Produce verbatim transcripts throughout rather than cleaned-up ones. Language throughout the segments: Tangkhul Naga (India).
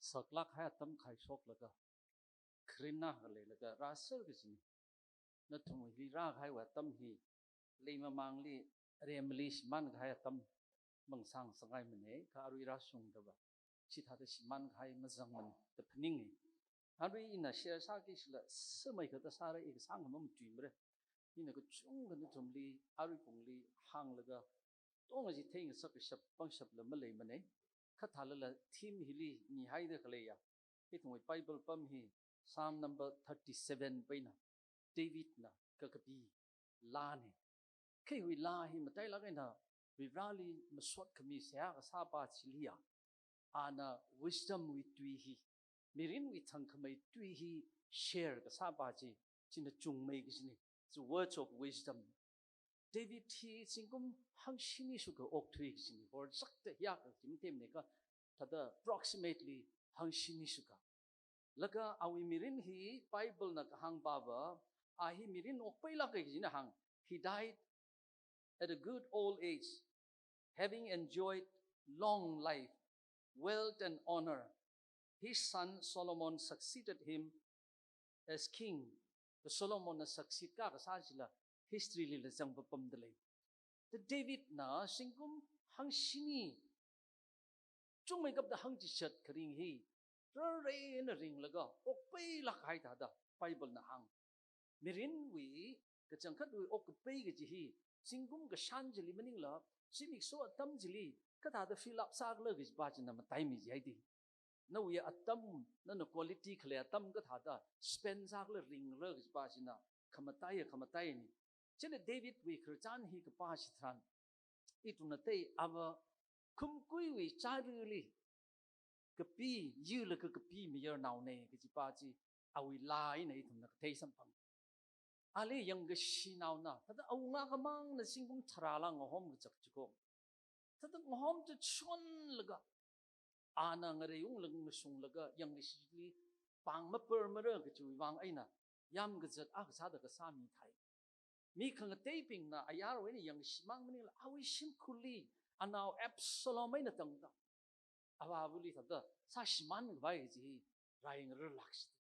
saklāk kahai atam khaishoklaga, kharinna leilaga rāser kajina. Nathumli rākahaiwui atam hi, leimamangli, aremli shimānkahai atam mangsāngasakngaimana, kha arui rāshungdava chithāda shimānkahai mazangmana da phaninga. Arui ina share sāki shila sāmeikha da sāra, i kasāngkha mamatuimara. Ina kachungkha nathumli, arui pungli hānglaga, tongkaji theingasak kashap pangshapla maleimana. Kha thālala theme hili mihaida khaleiya, ithumwui Bible pam hi Psalm number thirty-seven paina, Davidna kakapi laana. Kha hiwui laa hi matailāk eina Varivarali masot khami seihā kasāpa chiliya, ana wisdom wui tui hi, mirinwui thangkhamei tui hi share kasāpa chi, china chungmei kajina. Chi words of wisdom. David hi zingkum hangshini shukha okthui kajina. Horzakta hiyākha chi matemneka, thāda approximately hangshini shukha. Laga awui mirin hi Bible na kahāngpava, a hi mirin okpeilāka kajina hāng. He died at a good old age, having enjoyed long life, wealth and honor. His son Solomon succeeded him as king. Kha Solomonna succeed ka kasā chila history lila zangpapamda lei. Kha Davidna zingkum hangshini chungmeikapta hangchichat kharing hi, rarrei eina ringlaga okpeilāk kahai thāda Bible na hāng. Mirinwui kachangkhatwui okkapei kaji hi, zingkum kashan chili maningla, zimiksho atam chili kathāda fill up sākhala kajipa china mataimi jihaida. Nawui atam, nana quality khalei atam kathāda spend sākhala ringra kajipa china khamataiya khamataina. Chieina Davidwui khararchan hi kapā chitharan, ithumna thei ava khumkuiwui chārili kapi, yurlaga kapi mayarnaona kajipa chi awui laa eina ithumna kathei samphang. Ali yangkashinaona, thāda awunga khamangna zingkum tharāla ngahom kachak chiko. Thāda ngahom chachonlaga, ana ngareiunglaga ngashunglaga yangkashili pāng mapermara kajiwui vang eina, yamkazat akha sāda kasā mithai. Mi khangateibingna ayarwui eina yangkashimang maningla, awui shimkhurli anao Absalom eina tangda, avāvali thāda sāshimānkhavai kaji hi rāyangrar lākshida.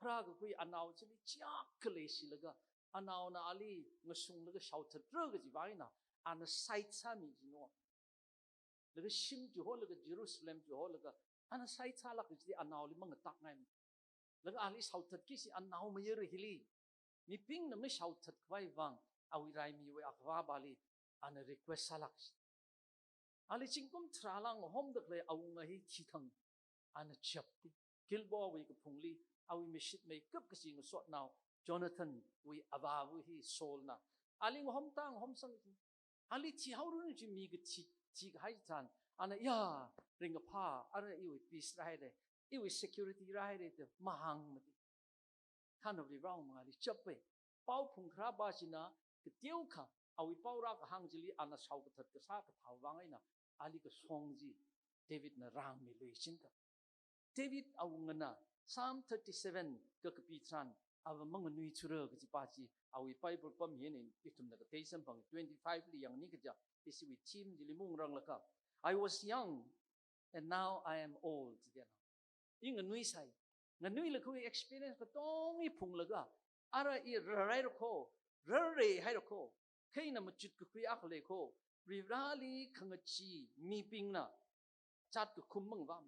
Pharākakhui anao chili chiakha leishilaga, anaona ali ngashunglaga shaothatra kajiwui vang eina, ana side sāmi jino. Laga shim chiholaga, Jerusalem chiholaga, ana side sālāk kajida anaoli mangatakngai. Laga ali shaothatki kaji anao mayar hili, mibingna mashaothatkhavai vang, awui raimiwui akhavāpali ana request sālāk kaji. Ali zingkum tharāla ngahomda khalei awunga hi thithang, ana chapti. Gilboawui kaphungli awui mashitmeikap kaji ngasotnao Jonathanwui avāva hi Saulna ali ngahomta ngahomsang chi. Ali thihaoranu chi mi kathi, thikahai tharan, ana ya, ringkaphā, ara iwui peace rāhaira, iwui security rāhaira da mahāngmati. Kha Varivarāwui mangāli chappai. Pao phungkharāpa china kateokha awui pao rākahāng chili ana shaokathat kasā kathāwui vang eina ali kashong chi Davidna rāngmiluishingkha. David awungana Psalm thirty-seven kakapi tharan, ava manganuithura kajipa chi awui Bible pam hi eina ithumna kathei samphang. Twenty-five li yangni kaja, ishiwui theme chili maungrang lakha. "I was young and now I am old," jidena. I nganuisai. Nganuilakha experience katonga i phunglaga, ara i rarhaira kho, rarreihaira kho, kha ina machutkakhui akha lei kho, Varivarāli khangachee mibingna chat kakhum mangvam.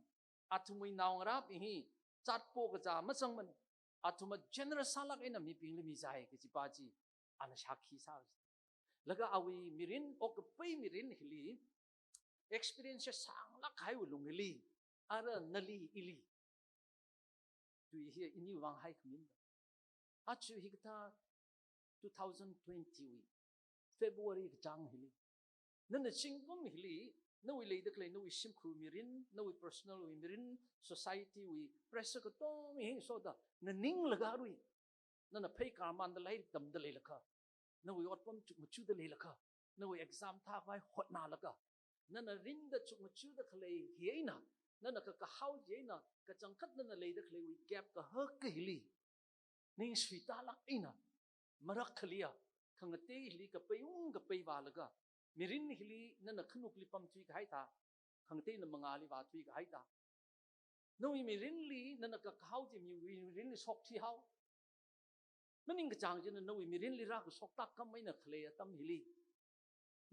Athumwui naongarābing hi chat pokazā mazangmana. Athumva generous sālāk eina mibingli mizai kajipa chi ana shākhi sā. Laga awui mirin, okkapei mirin hili, experience sānglāk kahaiwui lung hili, ara nali ili, tui hi iniwui vang haikhamina. Aja hikathā two thousand twenty wui February kachāng hili, nana zingkum hili, nawui leida khalei, nawui shimkhur mirin, nawui personal wui mirin, society wui pressure katonga hi soda, na ninglaga arui, nana phei karmanda lairik tamda leilakha, nawui otpam chukmajada leilakha, nawui exam thākhavai hotnalaga, nana ringda chukmajada khalei hi eina, nana kakahao chi eina, kachangkhat nana leida khaleiwui gap kahaka hili, ningsuitālāk eina, marakkhaliya, khangatei hili kapeiung kapeivālaga, mirin hili nana khanukli pamthui kahai thā, khangateina mangāli vāthui kahai thā, Nawui mirinli, nana kakahao chi miwui mirinli shokthihao. Maningkachāng china nawui mirinli rākashok tākam eina khalei atam hili.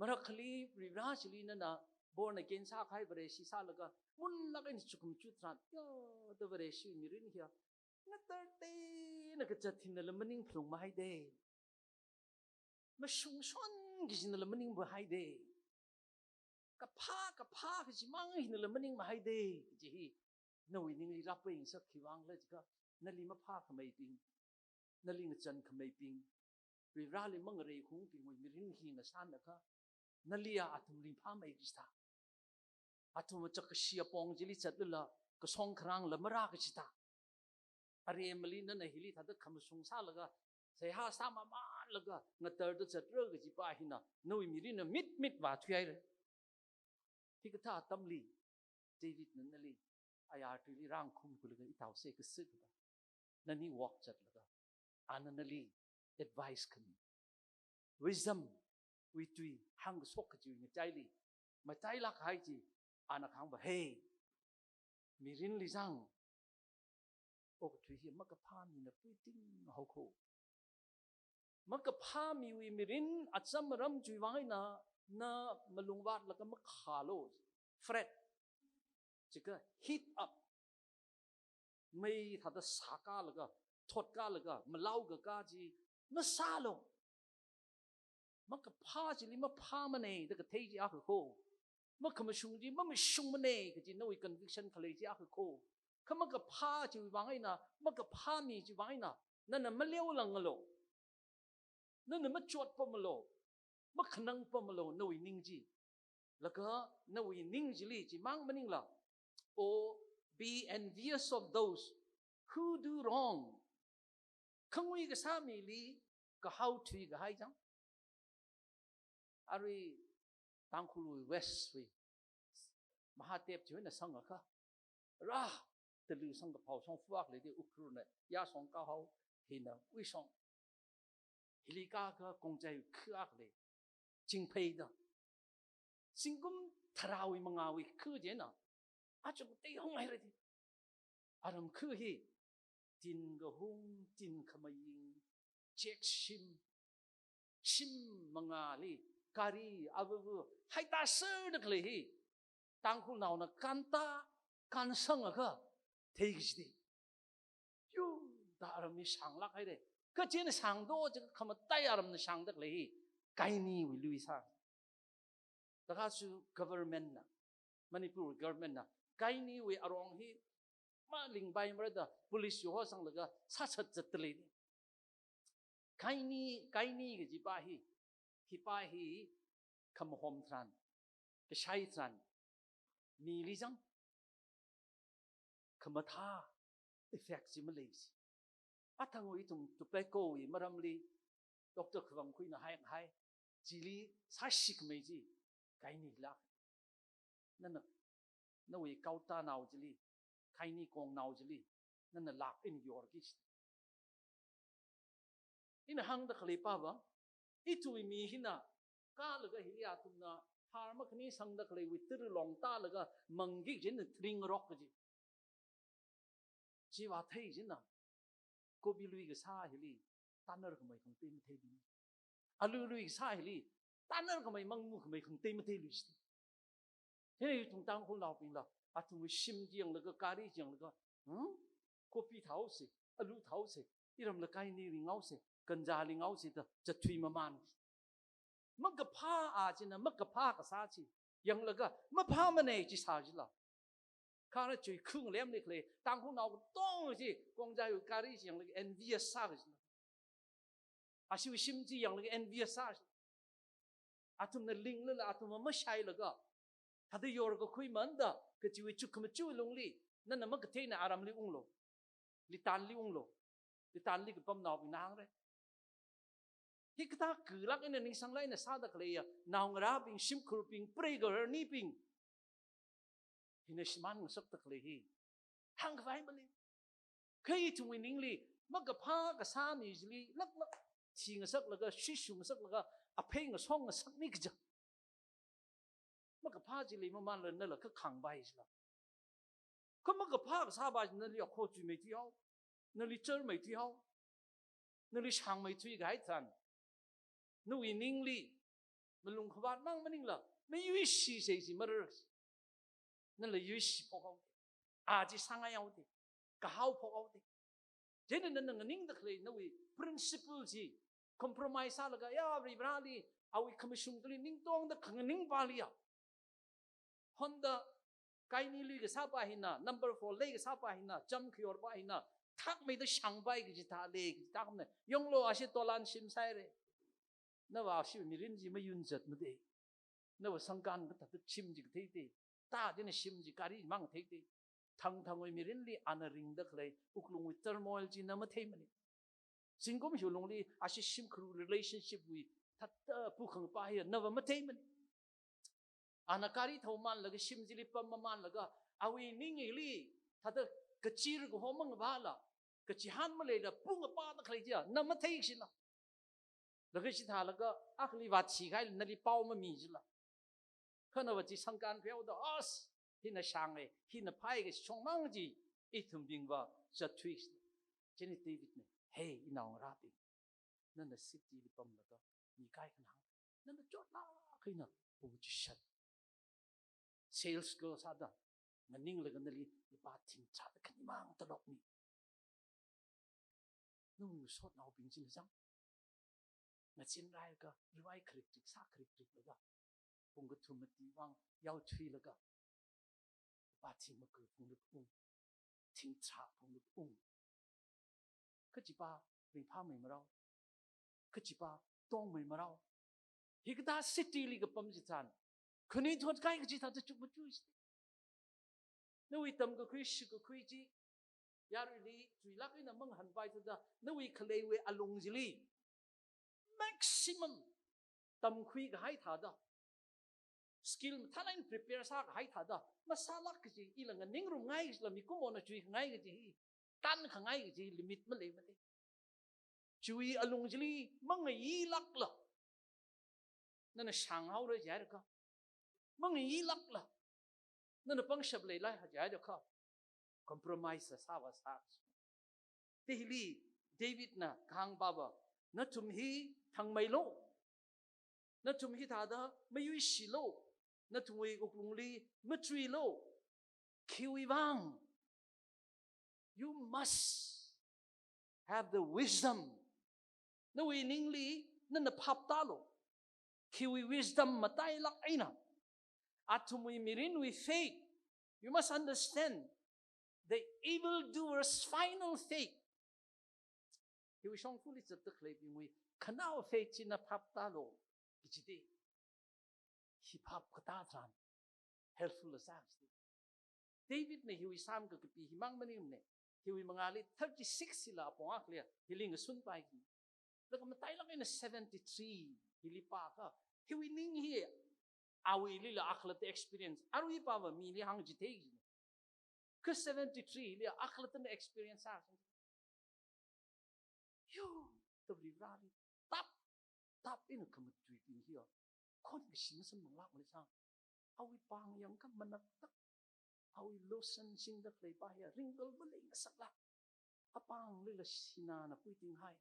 Marakhali Varivarā chili nana born again sākahai Vareshi sālaga, munlāk eina chukum chu tharan, ya, da Vareshi mirin hiya, ngatarteina kazat hinala maning phalung mahaide. Mashungshon kajinala maning mahaide. Kaphā, kaphā kajimang hinala maning mahaide, kaji hi nawui ningli rāpeingasak khiwui vangla jiakha, nali maphākhameibing, nali ngachankhameibing, Varivarāli mangareikhaungbingwui mirin hi ngasānakha, naliya athum ringphāmei kachithā. Athum chakkashi apong chili zatlala, kasong kharāngla marā kachithā. Aremali nana hili thāda khamashung sālaga, seihā sāmamānlaga, ngatarda zatra kajipa hina, nawui mirinna mitmit vāthuihaira. Hikathā atamli, Davidna nali, ayar tuili rāngkhumkhuilaga ithao se kasik kapa. Nani walk zatlaga, ana nali advice khami. Wisdom wui tui hāngkashok kajiwui ngachaili, matailāk kahai chi, ana kahāngva, hey, mirinli zang, okathui hi makaphā mina puiting haoko. Makaphā miwui mirin acham aram chiwui vang eina na malung vātlaga makhālu. Fret. Jiakha heat up. Mei thāda sākalaga, thotkalaga, malao kakā chi masālu. Makaphā chili maphāmane da kathei chi akha ko. Makhamashung chi mamashungmane kaji nawui conviction khalei chi akha ko. Kha makaphā chiwui vang eina, makaphā mi chiwui vang eina, nana maleolanglu. Nana machotpamlu, makhanangpamlu nawui ning chi. Laga nawui ning chili chimang maningla, or be envious of those who do wrong. Khangui kasā mili kahao thuikahai chang. Arui Tangkhul West wui Mahadev chiwui eina sangakha, rā, Tali sangkaphao shongfa akha leida Ukhrulna yāshong kahao, hina uishong. Hili kākha Kongjai kha akha lei. Chingphei da. Zingkum tharāwui mangāwui kha china, aja katei honghaira di. Aram kha hi, tin kahung, tin khamaying, chek shim, shim mangāli, gari, avavu, haitā serda khalei hi, Tangkhulnaona kāntā, kānsangakha, theikaji di. Yo, da aram hi shānglāk haira. Kha china shāngdo jiakha khamatai aramna shāngda khalei hi, Kainiwui lui sā. Thākha chu government na, Manipur government na, Kainiwui arong hi malingpaimara da police wui ho sanglaga sāsat zatda lei. Kaini, Kaini kajipa hi, hipa hi khamahom tharan, kashai tharan, mili zang, khamathā effect chi malei chi. Athangwui ithum tobacco wui maramli, Doctor Khavang khuina haihai, chili sāshikmei chi, Kaini lāk. Nana, nawui kaotanao chili, Kaini kongnao chili, nana lāk eina yorki. Ina hāngda khalei pava, ithumwui mi hina, kālaga hili athumna, har makhani sangda khaleiwui tara long tālaga, mangki china tring rok kaji. Chiva thei china, kopi lui kasā hili, tānarkhamei khangatei mathei di. Alu lui kasā hili, tānarkhamei mangmukhamei khangatei mathei lui chi. Hina ithum Tangkhulnaobingla, athumwui shim chi yanglaga, gari chi yanglaga, hmm? Kopi thao se, alu thao se, iramla Kaini ringhao se, ganja ringhao se da, zatthui mamān. Makaphā a china, makaphā kasā chi, yanglaga, maphāmane chi sā chila. Khara chui khung lemli khalei, Tangkhulnao katong chi, Kongjaiwui gari chi yanglaga, envious sā kajila. Ashiwui shim chi yanglaga envious sā. Athumna linglala athumva mashailaga, thāda yorkakhui manda, kachiwui chukkhamaja lungli, nana makatheina aramli unglu. Litanli unglu. Litanli kapamnaobingna hāngra. Hikathā khalāk eina ningsanglāk eina sāda khaleiya, naongarābing, shimkhurbing, preigaharnibing. Hina shimān ngasakda khalei hi. Hāngkhavai malei. Kha ithumwui ningli, makaphā kasā mi chili, laklak, thi ngasaklaga, shishu ngasaklaga, aphei ngasong ngasakmi kaja. Makaphā chili mamānla nala kakhangpai chila. Kha makaphā kasāpa chi nali akho chuimeithui hao, nali charmeithui hao, nali shangmeithui kahai tharan, nawui ningli malung khavāt mang maningla, mayuishi sei chi marar. Nala yuishi phok haoda, a chi sāngai haoda, kahao phok haoda. Chieina nana nganingda khalei nawui principle chi compromise sālaga, ya, Varivarali, awui khamashung kali ningtongda khanganingpali ya, Honda kaini lui kasāpa hina, number four lei kasāpa hina, jam khayorpa hina, thakmeida shangpai kaji thā lei, kaji thā khamna, yonglo, ashi tolan shim sāhaira. Nava ashi mirin chi mayunzat made. Nava sangkan kathāda shim chi katheida, ta dina shim chi kari mang theida. Thangthangwui mirinli ana ringda khalei wuklungwui turmoil chi na matheimana. Zingkum hiwui lungli ashi shimkhur relationship wui thāda pukhangpa hi nava matheimana. Ana kari thao manlaga shim chili pam mamanlaga, awui ning hili thāda kachir kaho mangavāla, kachihān maleila pungapa da khalei chiya na mathei shila. Laga chithālaga, akhali vāthi kahaila nali pao mami chila. Kha nava chi sangkan khuihaoda, as, hina shange, hina phai kashi chungmang chi, ithumbingva zatthui. Chieina Davidna, hey, inaongarābing, nana city li pamlaga, mi kaikhana hāng, nana chotlāk eina pung chi shat. Sales girl sāda, nganinglaga nali lupā thingtharā khanimang talokmi. Nawui ngasotnaobing china zang. Ngazin railaga, rivai kharik kharik sā kharik khariklaga, pung kathum mati vang yaothuilaga, lupā thing maga phunglaga ung, thingtharā phunglaga ung. Kachipa ringphāmei marao, kachipa tongmei marao. Hikathā city li kapam chitharan, khanuithot kai kaji thāda chukmajui. Nawui tamkakhui shitkakhui chi yaruili chuilāk eina mangahānpai thāda, nawui khaleiwui alung chili maximum tamkhui kahai thāda, skill mathālāk eina prepare sākahai thāda masālāk kaji, ila nganingrumngai kajila mikumona chuikhangai kaji hi, tankhangai kaji limit maleimana. Chiwui alung chili mangayilākla, nana shānghaora jihailakha, mangayilākla, nana pangshap leilāka jihailakha, compromise sāva sā. Chili Davidna kahāngpava, nathum hi thangmeilu, nathum hithāda mayuishilu, nathumwui wuklungli machuilu. Khiwui vang? You must have the wisdom. Nawui ningli nana phaptālu. Khiwui wisdom matailāk eina? Athumwui mirinwui faith. You must understand the evildoer's final faith. Hiwui shongfali zatda khaleibingwui khanao faith china phaptālu. Kajida, hi phap katā tharan helpful la sā kajida. Davidna hiwui Psalm kakapi himang maningmana. Hiwui mangāli thirty-six hila apong akhali hili ngasunpai kajina. Laga matailāk eina seventy-three hili pākha, hiwui ning hi awuilila akhalatta experience, aruipava mili hāngchithei kajina. Kha seventy-three hili akhalattana experience sā. Yo, Varivarali tap, tap eina khamatuibing hiya, khonkashi masamphang lākmana sang. Awui pāng yangkha manaktak, awui lotion singda khaleipa hiya wrinkle malei ngasaklāk. Apānglila sināna puitinghai.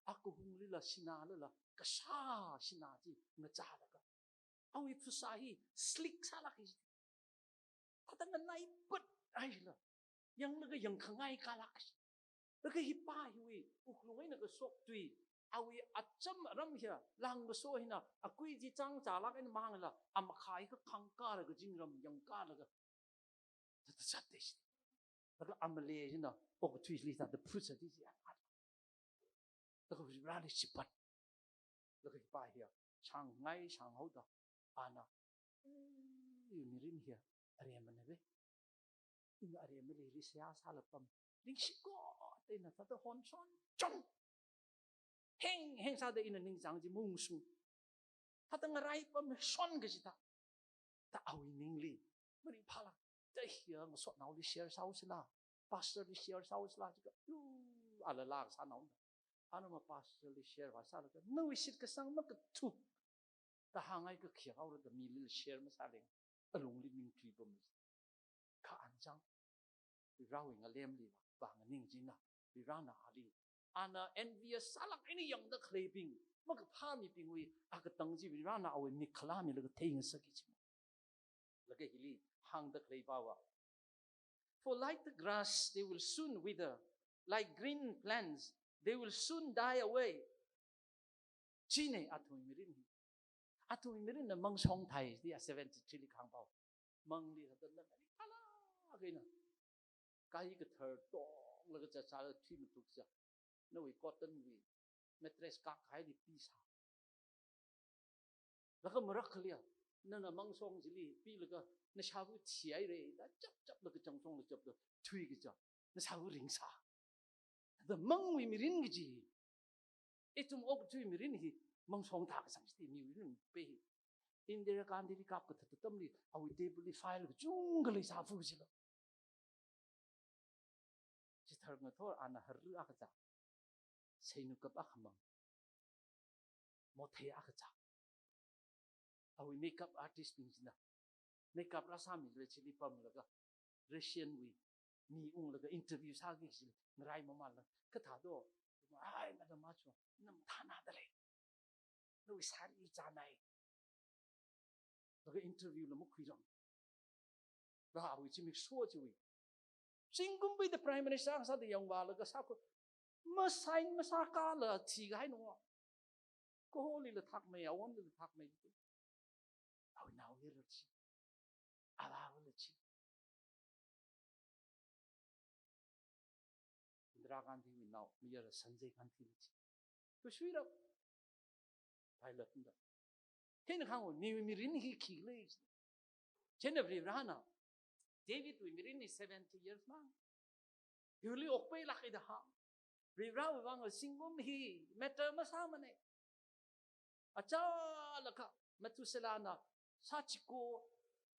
Akahunglila sinālala kashā sinā chi ngachālaga, awui phasā hi slick sālāk hi. Thāda nganaipat haila, yanglaga yangkhangai kalāk. Laga hipa hiwui wuklung eina kashok tui, awui acham aram hiya langkaso hina akui chi changchalāk eina mangla, amakhai kakhang kara kazingram yangkalaga, thāda zatda shi. Laga amale china okathuili thāda phut sāda shi. Laga Varivarali chipat. Laga hipa hiya shāngngai shānghaoda, ana, "Eh, mirin hiya aremana ve. Ina aremali ri seihā sāla pam. Ningshikot eina thāda honshon chon. Heng heng sāda ina ningchāng chi maungshung. Thāda ngarai pamshon kaji thā." Da awui ningli maringphālāk. Da hiya ngasotnaoli share sāhaosila, pastorli share sāhaosila jiakha, yu, ala lākasā naona. Ana ma pastorli share vāsālaga, nawui shitkasang makathup da hāngngai kakhiak haora da milila share masāleng, alungli ningtui pam. Kha ana chang, Varewui ngalemli vānganing china, Varena ali, ana envious sālāk eina yangda khaleibing, makaphā mibingwui akatang chi Varena awui mik khalāmilaga theingasakki chi. Laga hili hāngda khalei pava, "For like the grass, they will soon wither. Like green plants, they will soon die away." Chine athumwui mirin hi. Athumwui mirinna mang shongthai, di a seventy-three li kahāng pava. Mangli hāngda nali phalāk eina kai kathar tonglaga chachāla thui mathuksa, nawui cotton wui mattress kakhaili pisā. Laga marakkhaliya, nana mang shong chili pilaga, nashāva thihaira da chapchaplaga changshongla chapda thuikaja, nashāva ringsā. Da mangwui mirin kaji, ithum okathuiwui mirin hi mang shongthā kasang chi mirin pe hi. Indira Gandhili kapkathā atamli, awui table li file kachungkha leisāfa chila. Chithar ngathor ana harra akha zā, seinukap akhamang, mothei akha zā. Awui makeup artist bing china makeup rāsāmila chili pamlaga, Russian wui mi unglaga interview sāki chili ngarai mamānla, "Kathā do?" "Ai, madam, achu na mathānada lei. Nawui sari chānai." Laga interview la makhuiram. Laga awui zimiksho chiwui, zingkum peida Prime Minister sāda yangvālaga sākhu, masign masākala thikahai no. Kaholila thakmei, awonlila thakmei. Awui naoyarla chi, avāvala chi, Indira Gandhiwui naomayara Sanjay Gandhila chi, thuishuira, pilot na. China kahāng, miwui mirin hi khikhala. China Varivarana Davidwui mirin hi seventy years mang. Hili okpailāka da hāng. Varivarawui vang zingkum hi matter masāmana. Achālakha Methuselahna sā chiko,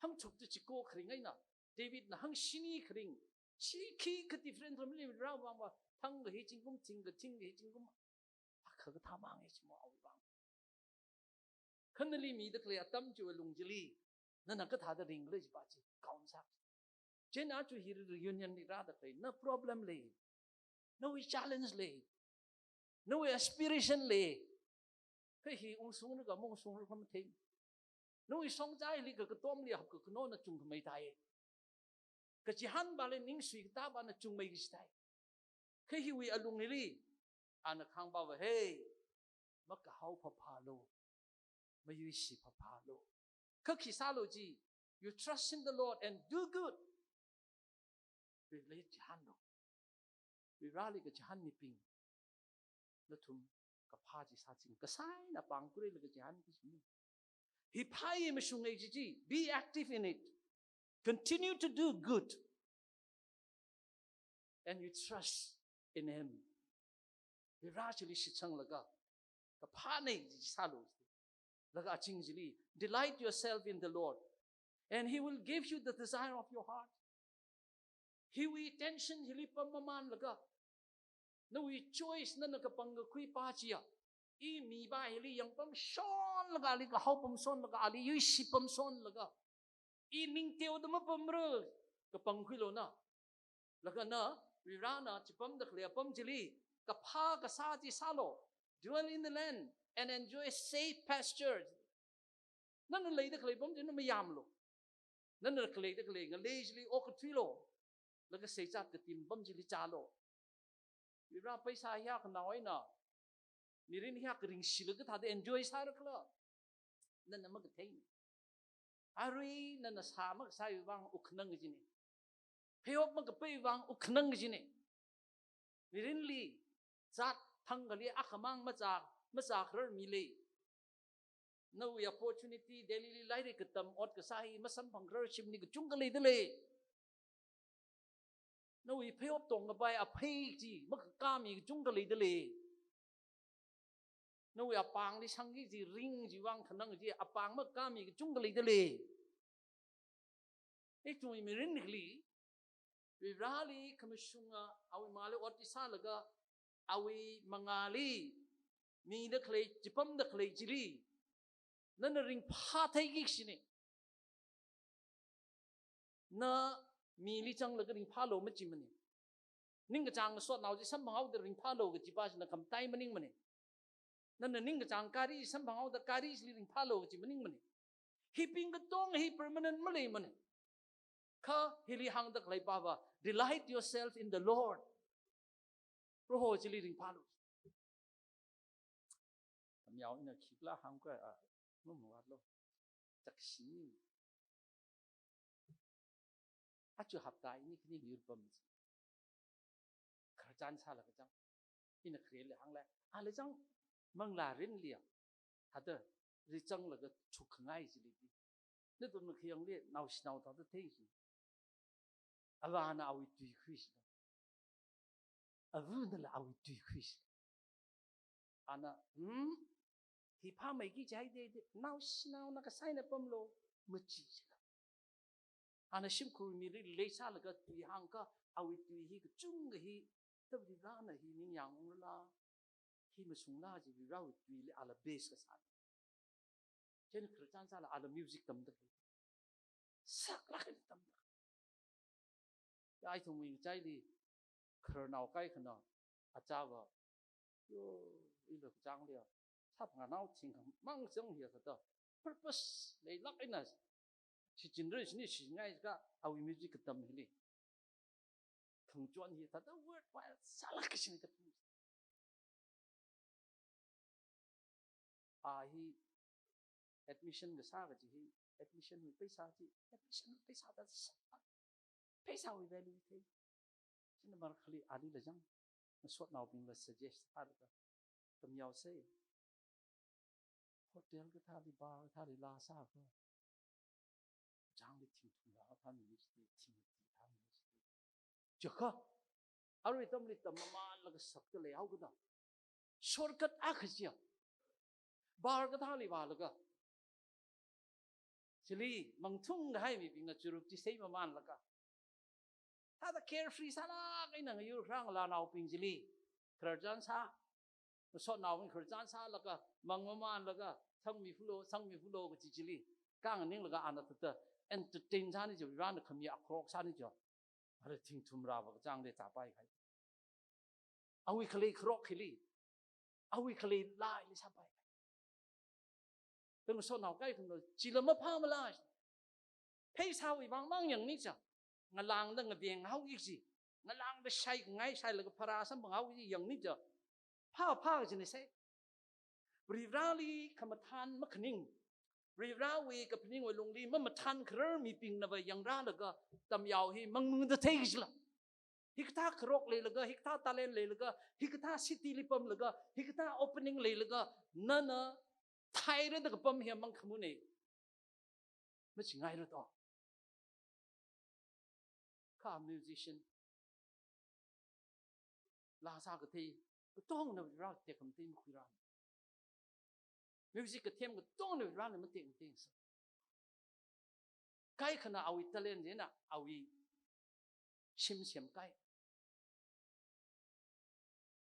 hangchukta chiko kharing eina, Davidna hangshini kharing, chi khikha different ramli Varivarawui vangva, thangkha hi zingkum, thingkha, thingkha hi zingkum, akha kathā mang e chi mo awui vang. Kha nali mida khalei atam chiwui lung chili, nana kathāda ringkhala chipa chi count sā. Chieina achu hi reunion li rāda khalei, na problem lei, nawui challenge lei, nawui aspiration lei. Kha hi ungshungra kha maungshungra kha mathei. Nawui shongzaili kha katomli hapkakanona chungkhamei thai. Kachihānvali ningsui katāvana chungmei kaji thai. Kha hiwui alungli, ana kahāng pava, hey, makahao phaphālu, mayuishi phaphālu. Kha khi sālu chi, you trust in the Lord and do good. Varivarali chihānlu. Varivarali kachihān mibing, nathum kaphā chi sāching, kasā eina pāng khuilaga chihānki chini. Hi phāya mashunga kaji chi, be active in it. Continue to do good. And you trust in Him. Varivara chili shitsanglaga, kaphā eina chi sālu. Laga aching chili, delight yourself in the Lord, and He will give you the desire of your heart. Hiwui attention hili pam mamānlaga, nawui choice nana kapangkakhui pa chiya, i mipa hili yangpamshonlaga, ali kahaopamshonlaga, ali yuishipamshonlaga, i ning teoda mapamra, kapangkhuilu na. Laga na, Varivarana chipamda khalei apam chili, kaphā kasā chi sālu. Dwell in the land and enjoy safe pasture. Nana leida khalei apam chili mayāmlu. Nana khaleida khalei ngalei chili okathuilu. Laga seizat katim apam chili chālu. Varivara paisa hiyākha nao eina, mirin hiyākha ringshilaga kathāda enjoy sāra khala, nana makathei. Arui nana sā makasāwui vang wukkhanang kajina. Pheihop makapaiwui vang wukkhanang kajina. Mirinli, zat thangkhali akhamang mazā, mazākharar mi lei. Nawui opportunity, Delhili lairik katam ot kasā hi masamphangkharar shimli kachungkha leida lei. Nawui pheihop tongkapai aphei chi makakā mi kachungkha leida lei. Nawui apāngli shangki kaji ring chiwui vang khanang kaji apāng makakā mi kachungkha leida lei. Ithumwui mirinli, Varivarali khamashunga, awui mangāli ot sālaga, awui mangāli mida khalei, chipamda khalei chili, nana ringphātheiki kajina. Na mili zanglaga ringphālu machimana. Ningkachāng masotnao chi samphanghaoda ringphālu kajipa china khamataiya maningmana. Nana ningkachāng gari samphanghaoda gari chili ringphālu kaji maningmana. Hibing katonga hi permanent maleimana. Kha hili hāngda khaleipa va, "Delight yourself in the Lord." Proho chili ringphālu. Tamyao ina khikhala hāngkha, a, mum watlo. Chakshi. Achu hapta ini khani yurpam chi. Khararchan sālaga zang. Ina khareli hānglei. Ala zang manglā rinli ya. Hada rizanglaga chukngai chili di. Nathumna khayangli naoshinao thāda thei chi. Avāna awui tui khuishi. Avunala awui tui khuishi. Ana, hmm? Hi phāmeiki jihaida, naoshinaona kasā eina pamlu, machi jila. Ana shimkhur mili leisālaga tui hāngkha, awui tui hi kachungkha hi, Varivarana hi ningyāng ungrala, hi mashungla kaji Varivarawui tuili ala base kasā. Chieina khararchan sāla ala music tamda. Saklāk eina tamda. Ya ithumwui ngachaili khararnao kaikhana, achāva, yo, ilo kachāngli ya, sāphanganao thingkhamang zang hiya sāda, purpose leilāk eina, shichinra shini shingai ka, awui music katam hili. Khangachon hi thāda worthwhile sālāk kashi ni katam. A hi admission kasā kaji hi, admission wui paisa chi, admission wui paisa da sā. Paisawui value thei. China marākhali alila zang, masotnaobingla suggest sālaga, tamyaosei. Hotel kathāli, bar kathāli laa sākha. Changli thingthumrā kathā mi chi, thing kathā mi chi. Chiakha, arui atamli tammamanlaga sakta leihaokida. Shortcut akha chiya. Bar kathāli vālaga. Chili, mangthung kahai mibingna churup chi sāmamanlaga. Thāda carefree sālāk eina ngayur kharā ngalānaobing chili. Khararchan sā. Masotnaobing khararchan sālaga, mangmamanlaga, sangmi fulo, sangmi fulo kaji chili. Khanganinglaga ana thāda entertain sāni chi, Varivarana khami akhorok sāni chi. Ara thingthumrāva kachāngli zāpai kahai. Awui khalei kharok hili. Awui khalei laa hili sāpai kahai. Pe masotnao kaikhana, chila maphāmala. Paisawui vangmang yangni cha. Ngalāngda ngavenghaoki chi. Ngalāngda shaingai shailaga pharā samphanghaoki yangni cha. Phāphā kajina sai. Varivarali khamathān makhaning. Varivarawui kaphaningwui lungli mamathān kharar mibingnava yangrālaga tamyao hi mangmungda thei kajila. Hikathā kharok leilaga, hikathā talent leilaga, hikathā city li pamlaga, hikathā opening leilaga, nana thairada kapam hi mangkhamane. Machingaira to. Kha musician. Laa sākathei, katongna Varivara tekhamatei makhuira. Music kathem katongna Varivarana matek matek sā. Kaikhana awui talent chieina awui shim semkai.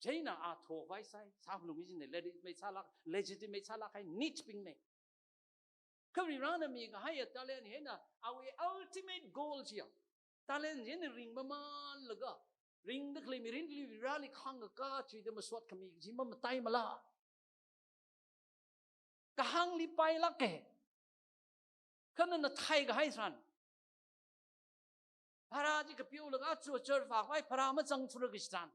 Chieina a thokhavai sai, sāphalungki jina, legitimate sālāk, legitimate sālāk kahai niche bingna. Kha Varivarana mikahaiya talent hina, awui ultimate goal chiya. Talent chieina ringmamanlaga, ringda khalei mirinli Varivarali khāngkakā chida masot khami chi mamataimala. Kahāngli pailāka. Kha nana thaikahai tharan. Pharā chi kapiulaga chu church vākhavai pharā mazangthura kaji tharan.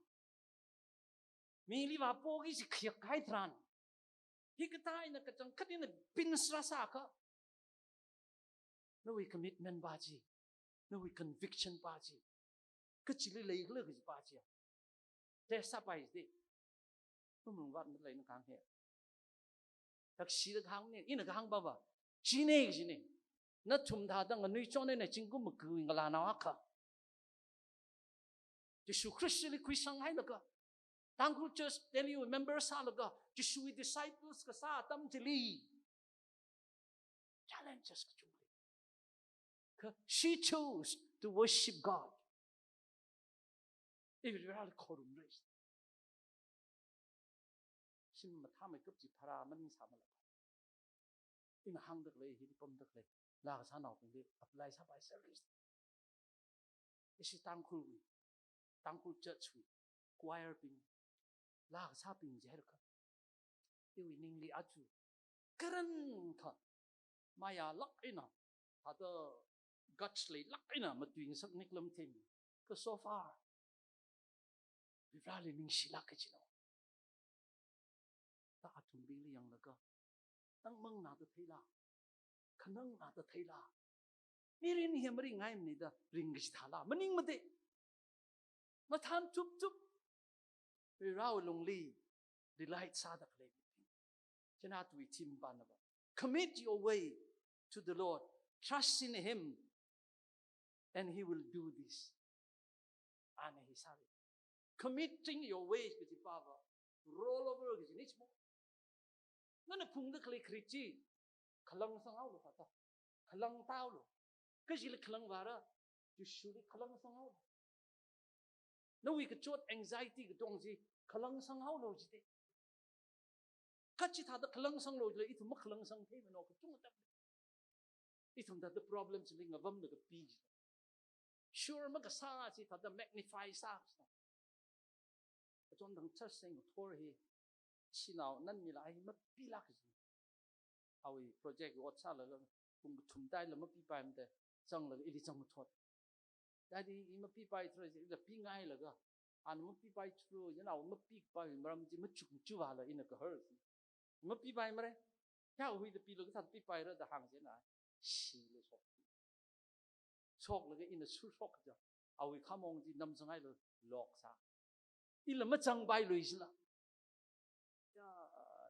Mili vāpoki kaji khayak kahai tharan. Hikathā eina kachangkhat eina pinsra sākha. Nawui commitment pa chi. Nawui conviction pa chi. Kachili leikhala kajipa chiya. Test sāpai jide. Pumlungvat maleina kahāng hi. Takshida kahāngna, ina kahāng pava. Chine, chine. Nathum thāda nganuichon eina zingkum makui ngalānao akha. Jishu Khristali khuisang hailaga. Tangkhul Church Delhi member sālaga. Jishuwui disciples kasā atam chili. Challenges kachungkha. Kha she chose to worship God. Iwui Vareli khorumra. Shim mathāmeikap chi pharā maningsāmala. Ina hāngda khalei, hili pamda khalei. Laa kasānaobingli apply sāpai service. ishi Tangkhulwui, Tangkhul church wui choir bing, laa kasābing jihaira kha. Iwui ningli aja karan kha mayālāk eina, thāda guts leilāk eina matuingasakni khala mathei. Kha so far, Varivarāli ningshilāk kajina. Da athumbingli yanglaga, nang mangnada theila, khanangda theila, mirin hi maringngaimana da ringkachithāla, maningmada. Mathān tuptup, Varivarāwui lungli delight sāda khalei. China tui theme pāna va, "Commit your way to the Lord, trust in Him, and He will do this." Ana hi sāra. "Committing your way" kaji pa va, roll over kajina chimo. Nana phungda khalei kharit chi khalāngsanghaolu thāda. Khalāngtāolu. Kachili khalāngvāra, Jishuli khalāngsanghaolu. Nawui kachot, anxiety katong chi khalāngsanghaolu jida. Kha chithāda khalāngsanglu jilala ithum makhalāngsang theimana kachungkha atam. Ithum thāda problem chili ngavamlaga pi jila. Sure makasā chi thāda magnify sā. Achon thang church seng thor hi, shanao nan mila ai mapilāk ji. Awui project ot sālaga pung kathum taila mapipaimada, zanglaga ili zangmathot. Daddy, i mapipaithura, ila pingailaga, ana mapipaithura, yana mapipai maram chi machukmachuvāla ina kahar. Mapipaimara. Ya, huida pilaga thāda pipaira da hāng jina. Shila shok. Shoklaga ina sushok ja. Awui khamong chi namzanghaila lock sā. Ila mazangpailui jila. Ya,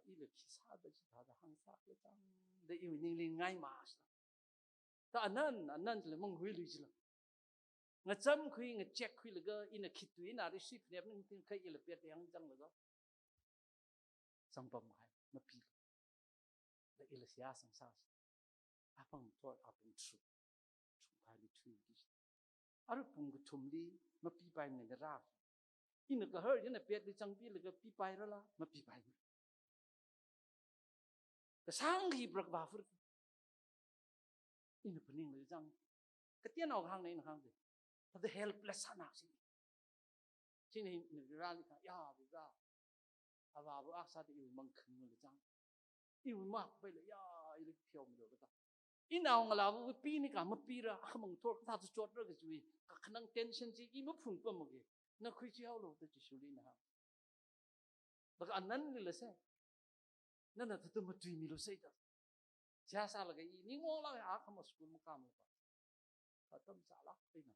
ila khi sāda chithāda hāngsākhala chang da iwui ningli ngaimasa. Da anan, anan chila manghuilui jila. Ngachamkhui, ngachekkhuilaga, ina khitui, ina risui phanep ningting kha ila pet hāngzanglaga, zangpamhai, mapilu. Da ila seihā sangsā. Apam thor, apam tru. Chungkhaili thui ki. Arui pung kathumli mapipaimana rā. Ina kahar, ina petli zangpilaga pipairala, mapipaimara. Kasāng hi brak bafur. Ina phaninglaga zang. Kateonao hāngna ina hāngda. Thāda helpless sāna si. China hi ina Varivarāli kahāng, ya Varivarā, avāva akha sāda iwui mangkhangla zang. Iwui makpaila, ya, ili pheomilu da. Inao ngalāva pini kha mapira, akhamang thor kathā chotra kajiwui kakhanang tension chi i maphungpamma ge. Na khuichihaolu da Jishuli ina hāng. Laga ananlila se. Nana thāda matuimilu sai da. Seihā sālaga i ningmonglaga akhama school makāmala pa. Atam sālāk eina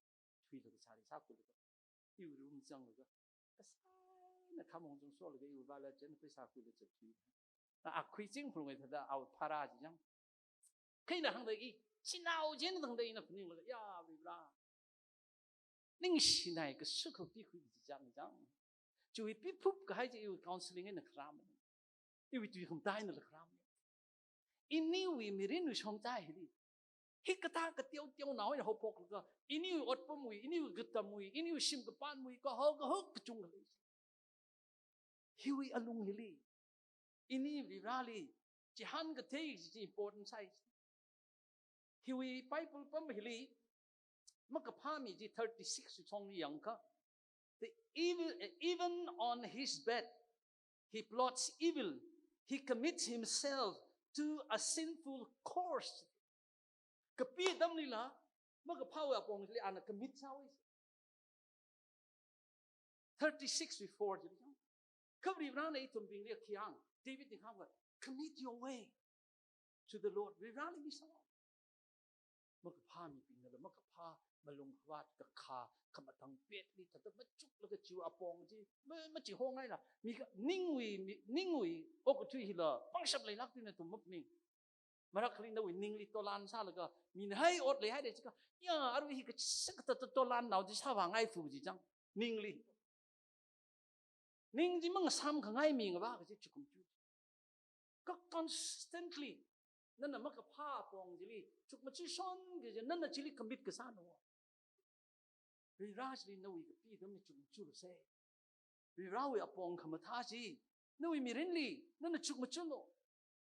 thuilaga sāri sākhuilaga. Iwui room zanglaga. Kasāna khamong zangsholaga iwui vāla jen khuisākhuilaga thui. Na akhui ching phulngai thāda awui phara chi jang. Kha ina hāngda i, shanao jen thangda ina phaninglaga, ya Varivarā, ningshinai kashuk kha pikhui chi jang jang. Chiwui piphup kahai chi iwui counseling eina kharāmana. Iwui tui khamatainala kharāmana. Iniwui mirinwui shongzā hili, hikathā kateoteonao eina haophoklaga, iniwui otpamwui, iniwui katamwui, iniwui shim kapānwui, kaho kahok kachungkha lei. Hiwui alung hili, ini Varivarāli chihān kathei chi important sai. Hiwui Bible pam hili, makaphā mi chi thirty-six wui chongli yangakha, the evil, even on his bed, he plots evil, he commits himself to a sinful course. Kapi atamlila, makaphāwui apong chili ana commit sāhaowa. Thirty-six wui four chili. Kha Varivarāna ithumbingli khi hāng, Davidna kahāngva, "Commit your way to the Lord." Varivarāli misāhaowa. Makaphā mibingnala makaphā malungkhavāt kakha, khamatang petli thāda machuklaga chiwui apong chi ma, machihongaila. Mi kha ningwui, mi, ningwui okathui hila pangshap leilāk tuina tum maphaning. Marakhali nawui ningli tolan sālaga, mina hai ot leihaida chikha, ya, arui hi kachi sākha thāda tolan nao chi sāvāngai fu chi jang. Ningli. Ning chi mangasāmkhangai mi ngavā kaji chukum chu. Kha constantly, nana makaphā apong chili, chukmajashon kaji, nana chili commit kasāna. Varivarā chili nawui kapi atam chukmajulu sai. Varivarāwui apong khamathā chi, nawui mirinli, nana chukmajulu.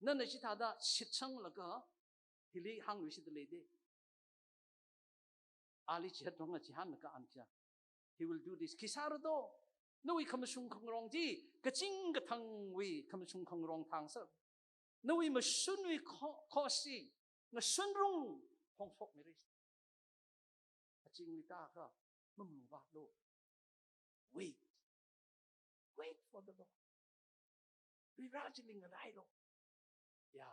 Nana chithāda shitsanglaga, hili hāngluishitda leida. Ali chihat rong a chihān ka an kia. He will do this. Khi sāra do. Nawui khamashung khangarong chi, kaching kathangwui khamashung khangarong thang sā. Nawui mashunwui kho-, khosi, ngashunrung hongshok miri. Achingli taka, mamlu ba lo. Wait. Wait for the Lord. Varivarā chili ngalai lo. Ya,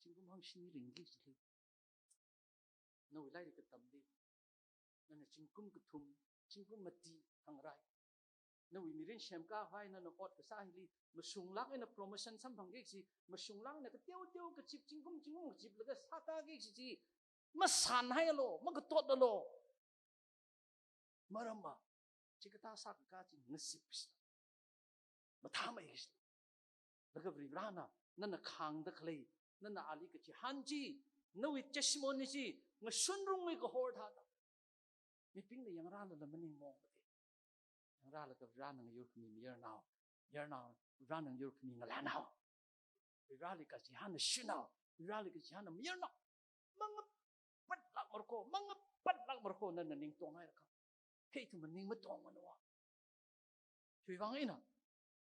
zingkum hangshini ringki chili. Nawui lairik katamli. Nana zingkum kathum, zingkum mati hāngrai. Nawui mirin semkahai nana ot kasā hili, mashunglāk eina promotion samphangki kaji, mashunglāk eina kateoteo kazip, zingkum zingkum kaziplaga sākaki kaji chi, masānhaialu, makatotlalu. Maramva, chikathā sākaka chi ngazip kasāna. Mathāmei kasāna. Laga Varivarāna, nana khāngda khalei, nana ali kachihān chi, nawui testimony chi, ngashunrungwui kahor thāda. Mibingna yangrālala maningmong mati. Yangrālaga Varivarāna ngayur khami mayarnao. Mayarnao, Varivarāna ngayur khami ngalānao. Varivarāli kachihānna shinao. Varivarāli kachihānna mayarnao. Mangapatlāk marko, mangapatlāk marko nana ning tonghaiakha. Kha ithum maning matongmana wa. Chiwui vang eina,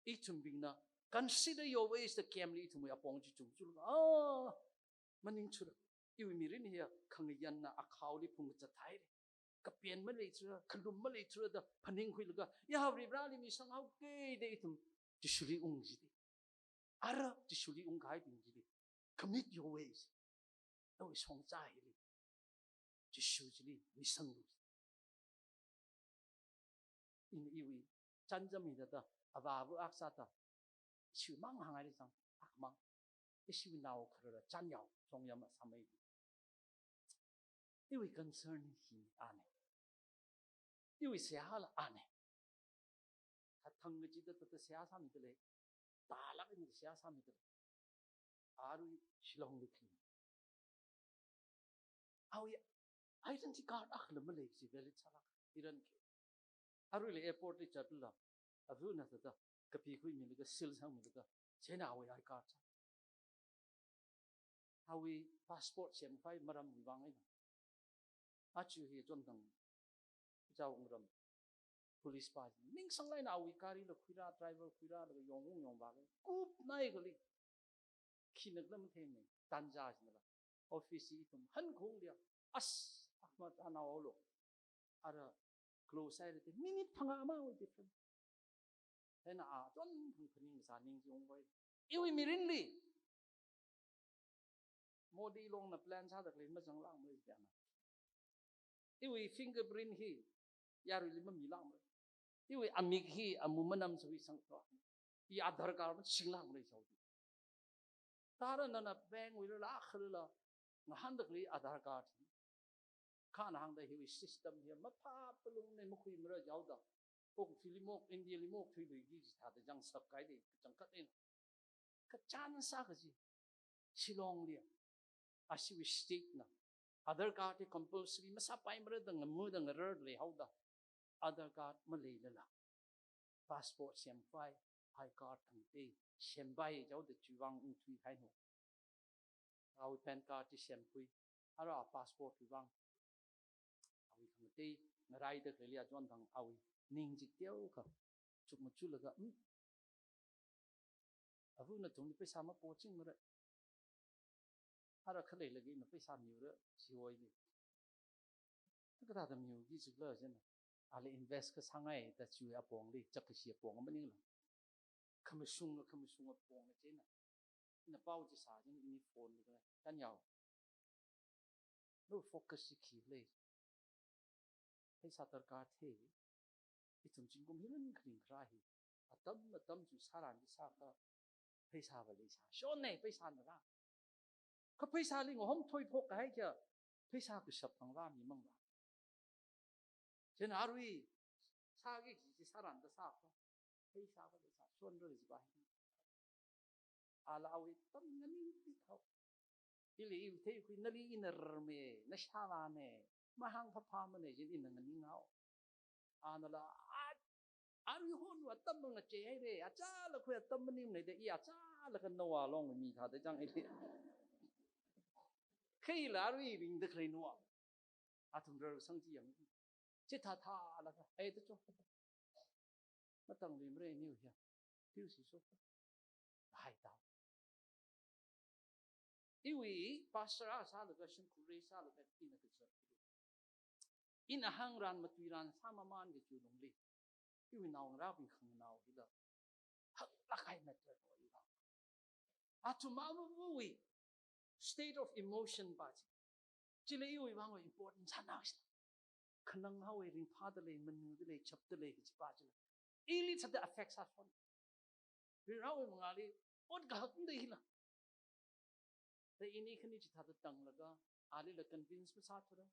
ithumbingna, consider your ways da kemli ithumwui apong chi chungchung. Ah, maningchura. Iwui mirin hiya khangayanna akhaoli phungkazat haira. Kapen maleithura, khalum maleithura da phaningkhuilaga, ya Varivarāli misanghaoke da ithum Jishuli ung jida. Ara Jishuli ungkahaibing chili, commit your ways. Nawui shongza hili, Jishu chili misanglu. Ina iwui chānjam hithāda, avāva akha sāda, ishiwui mang hāngngaili zang, akhamang. Ishiwui nao kharara chānyao, chongyam asāmei. Iwui concern hi ane. Iwui seihāla ane. Kathang kachida tata seihā sāmidalei. Tālāk eina seihā sāmidalei. Arui Shillongli khalei. Awui identity card akhala malei kaji valid sālāk. Iran khe. Aruila airportli zatlala, avana tata kapikhuimilaga, seal sangmilaga, chieina awui I card sā. Awui passport semkhavai maramwui vang eina. Aja hi chonthang, Ichawungram police pa ningsanglāk eina awui garila khuirā, driver khuirālaga yongung yongvālei. Kupnai kali. Khina khala matheinei, tanja jinala. Office hi ithum hankhung dia. As, ah, ma tana olo. Ara close haira te, minute phangā mawui different. Hina a, chonthang phaning sā ning chi ungvai. Iwui mirinli. Modi longna plan sāda khalei mazanglākmara jiana. Iwui fingerprint hi yaruili mamilākmara. Iwui amik hi amu manam sāwui sangto. I Aadhaar card masinglākmara jihaoda. Tara nana bankwuilala, akhalala, ngahānda khalei Aadhaar card. Khana hāngda hiwui system hi maphā palungnei, makhuimara jihaoda. Okathuili mok, Indiali mok thuiluiki jithāda chang sāp kahaida, kachangkhat eina. Kachān sā kaji. Shillongli. Ashiwui state na. Aadhaar card hi compulsory masāpaimara da ngamuda ngarar leihaoda. Aadhaar card maleilala. Passport sempai, I card khangatei, sempai jihaoda chiwui vang ungthuihaina. Awui PAN card chi semkhui, ara passport wui vang. Awui khangatei, ngaraida khalei achonthang awui ning chi teokha, chukmajalaga, hmm. Avana tungli paisa mapochingmara. Ara khalei lagi na paisa miura, siwoi ni. Kathāda miuki jikla jina. Ali invest kasāngai da chiwui apongli, chak kashi apong maningla. Khamashung, khamashung apong na jina. Ina pao chi sā jina, ini phone ni kala. Tanyao. No focus chi khi lei. Paisa darkar thei. Ithum zingkum hilan kharing kharā hi. Atam, atam chi sāran chi sākha. Paisava leisā. Shonnei paisana rā. Kha paisali ngahom thoiphok kahai kia. Paisa kashap thang rā mi mang rā. Chieina arui sāki kaji chi sāran da sākha. Paisava leisā. Shonra jiva hi. Ala awui atam nganingti hao. Ili iwui theikhui nali ina rarme, na shāvane, mahāng phāphāmane jin ina nganinghao. Anala, a, arui honwa atam ngachei haire, achālakha atam maningmane da, i achālakha Noah longmi thāda chang ili. Khaila arui ringda khalei Noah. Athum rarsang chi yang. Chithāthālaga, ai ta cho. Matang ri mre niu ya. Tiu si so. Hai tao. Iwui pastor a sālaga, shimkhur rei sālaga, ina kachot. Ina hāngran matuiran sāmamān kachi lungli, iwui naongarābing khanganao hila haklāk kahai matter no iwui vang. Athum avāva̱wui state of emotion pa chi, chili iwui vangwui important sānā kachi. Khanang haowa, ringphādalei, manudalei, chapdalei kachi pa chila, ili thāda affect sāshon. Varivarāwui mangāli ot kahak nda hila. Da ini khani chithāda tanglaga, alila convince masāthura.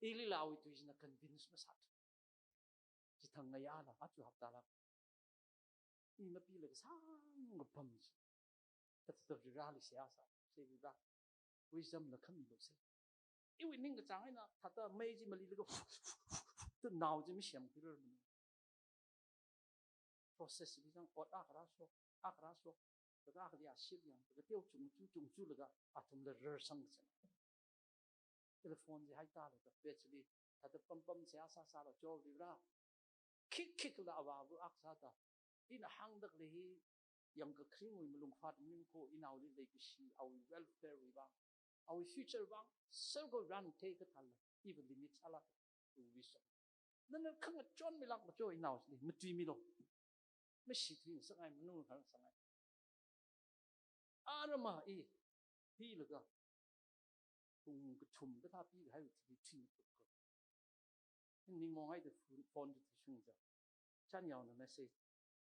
Ilila awui tui china convince masāthura. Chithang ngayāla, achu haptala, i mapilaga sāngapam chi. Thāda Varivarāli seihā sā, se Varivarā, wisdom la khami lo se. Iwui ningkachāng eina thāda mei chi malilaga, tu nao chi masem khuirar mano. Process li zang ot akha rāshok, akha rāshok, laga akhali ashir yang, laga teo chungchu chungchulaga athumla rarsang kachang. Telephone chi haitalaga, bed chili thāda pampam seihā sāsāla, cho Varivarā. Khikkhikla avāva̱ akha sāda, ina hāngda khalei hi yangkakharingwui malungkhavāt maning kho, inaoli leikashi, awui welfare wui vang, awui future vang, sir ko ran thei kathāla, iva limit sāla, tu wisdom. Nana khangachon milāk macho inao chili, matuimilu. Mashi thui ngasakngai, manung khangasakngai. Arama i, hilaga, pung kathum kathā pikahai thili thui ngathup ko. Ning monghaida phone, phone chi thuishung ja. Chan yaona message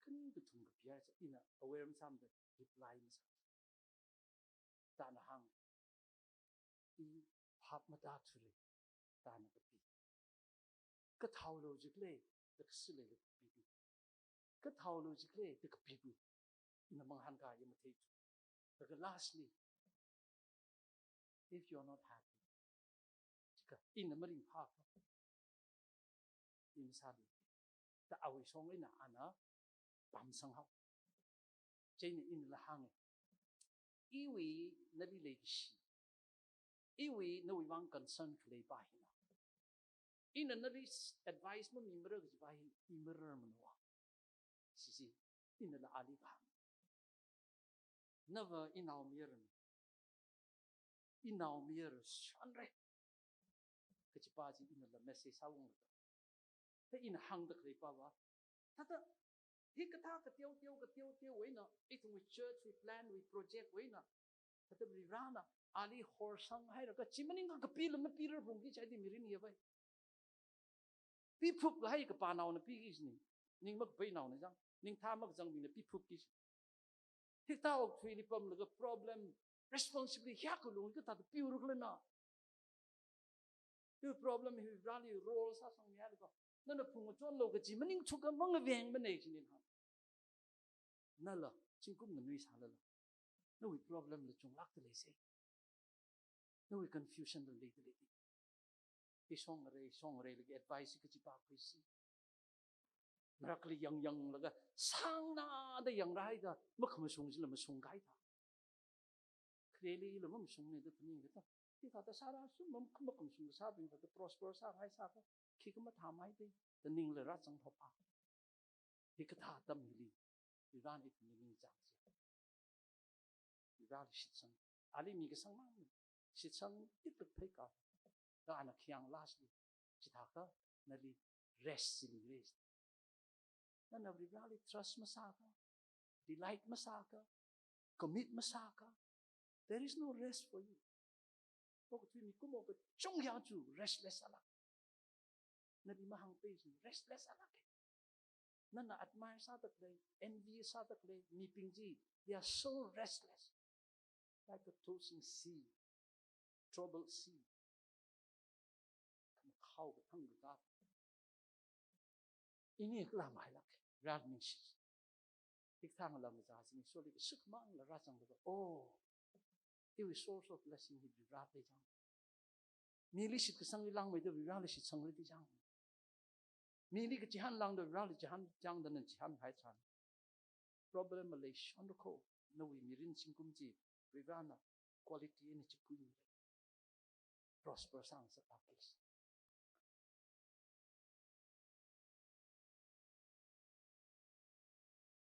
kani kathum kapiya cha, ina aware masāmada reply masā. Tana hāng, i phap matāthura, tana kapi. Kathālo jikle, da kasile kapi. Kathālo jikle, da kapi pi. Ina manghān kha ya mathei tu. Laga lastly, if you're not happy, chika, ina maringphā kha, i masālu. Da awui shong eina ana pamsang hao. Chieina inala hānga, iwui nali leikashi, iwui nawui vang concern khalei pa hina, ina nali advice mamimara kaji pa hi i marar mano. Sisi, inala ali kahāng. Nava inao mayar, inao mayar shonra kaji pa chi inala message sāunga. Thāda ina hāngda khalei pa va, thāda hikathā kateo teo, kateo teo wui eina, ithumwui church wui plan wui project wui eina, thāda Varivarāna ali horsang hailaga, chi maningakha kapila mapirar phungki chaidi mirin ya vai. Piphup kahai kapanaona piki chini. Ning makapai naona zang, ningthā makazangbingna piphup ki chi. Hikathā okathuili pamlaga problem, responsibility hiyākha lung kathāda piura khala na. Hi problem hi Varivarāli role sāsangmihailako. Nana phungachonlo kaji maningthuka mangaveng manei chini hāng. Nala, zingkum nganui sālala, nawui problem la chunglākda leisei. Nawui confusion la leida lei. Hi shong ngarei, shong ngarei laga advice kaji pa khuisi. Marakli yang yanglaga, sāngnada yangra haida, makhamashung chila mashung kahai thā. Khareli ila mamashungne da phaning kata. Hikathā sāra sum mam khamakhamashung kasābing kathā prosper sāngai sākha, khikha mathāmei da, da ningla rāzang thop a. Hikathā atam hili, Varivarāna ithumli ningchāngsa. Varivarāli shitsang. Ali mi kasangmang, shitsang titluk pheikā. Kha ana khayang lastly, chithākha nali rest chi leira. Nana Varivarāli trust masākha, delight masākha, commit masākha, there is no rest for you. Okathui mikumo kachungkha chu restless sālāk. Nali mahāngpai chi restless sālāka. Nana admire sāda khalei, envy sāda khalei mibing chi, they are so restless. Like a tossing sea, troubled sea. Khamakhao kathang kaka. Ini kala mailāk, Varivarā ningshi. Hikathā ngalam kazā chini, soli kashikmang la rāzanglaga, oh, iwui source of blessing hi Varivarā lei chang. Mili shitkasangli langmeida Varivarāli shitsangli chang. Mili kachihān langda Varivarāli chihān chang, da nana chihānhai tharan, problem maleishonra kho, nawui mirin zingkum chi Varivarāna quality eina chiphuimira. Prosper sāngasak akis.